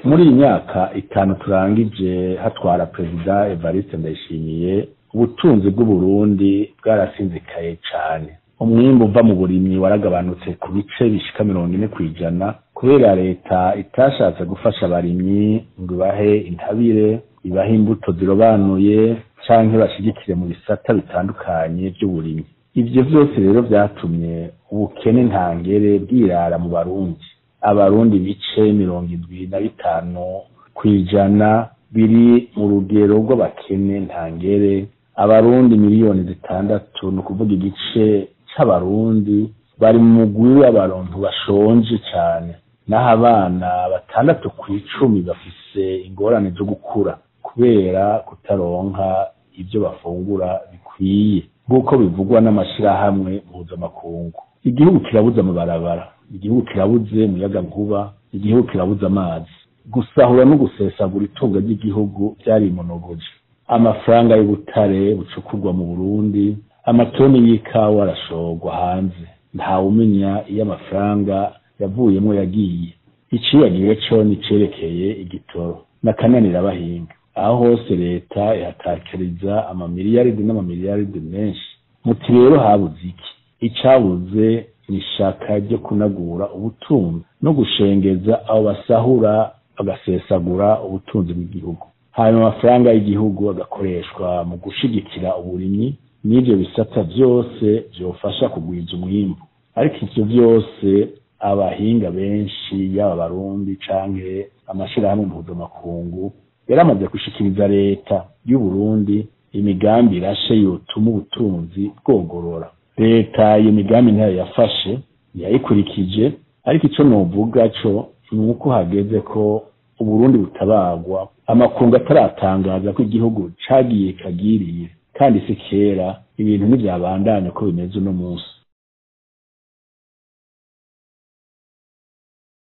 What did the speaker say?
Muri iyi myaka 5 turangije hatwara Perezida Evariste Ndayishimiye, ubutunzi bw'Uburundi bwarasinzikaye cane. Umwimbu uva mu burimyi waragabanutse ku bice bishika 40% kubera leta itashatse gufasha abarimyi ngo ibahe intabire, ibahe imbuto zirobanuye canke bashigikire mu bisata bitandukanye vy'uburimyi. Ivyo vyose rero vyatumye ubukene ntangere bwirara mu Barundi. Abarundi ibice 75% biri mu rugero rw'abakene ntangere. Abarundi miliyoni 6, ni ukuvuga igice c'Abarundi, bari mu mugwi w'abarontu bashonje cane. Naho abana 6 kw'icumi bafise ingorane zo gukura kubera kutaronka ivyo bafungura bikwiye, nk'uko bivugwa n'amashirahamwe mpuzamakungu. Igihugu kirabuze amabarabara, igihugu kirabuze umuyagankuba, igihugu kirabuze amazi. Gusahura no gusesagura itunga ry'igihugu vyarimonogoje. Amafaranga y'ubutare bucukurwa mu Burundi, amatoni y'ikawa arashorwa hanze, ntawumenya iyo amafaranga yavuyemwo yagiye. Icibagiwe co nicerekeye igitoro n'akananira abahinga. Aho hose leta ihatakiriza amamiliyaridi n'amamiliyaridi menshi. Muti rero habuze iki? Icabuze ni ishaka ryo kunagura ubutunzi no gushengeza abo basahura bagasesagura ubutunzi bw'igihugu, hanyuma amafaranga y'igihugu agakoreshwa mu gushigikira uburimyi n'ivyo bisata vyose vyofasha kugwiza umwimbu. Ariko ivyo vyose abahinga benshi, yaba Abarundi canke amashirahamwe mpuzamakungu, yaramaze gushikiriza leta y'Uburundi imigambi irashe yotuma ubutunzi bwogorora. Leta iyo migambi ntayo yafashe, ntiyayikurikije. Ariko ico novuga co ni uko hageze ko Uburundi butabagwa amakungu ataratangaza ko igihugu cagiye kagiriye, kandi si kera ibintu ntivyabandanya uko bimeze uno munsi.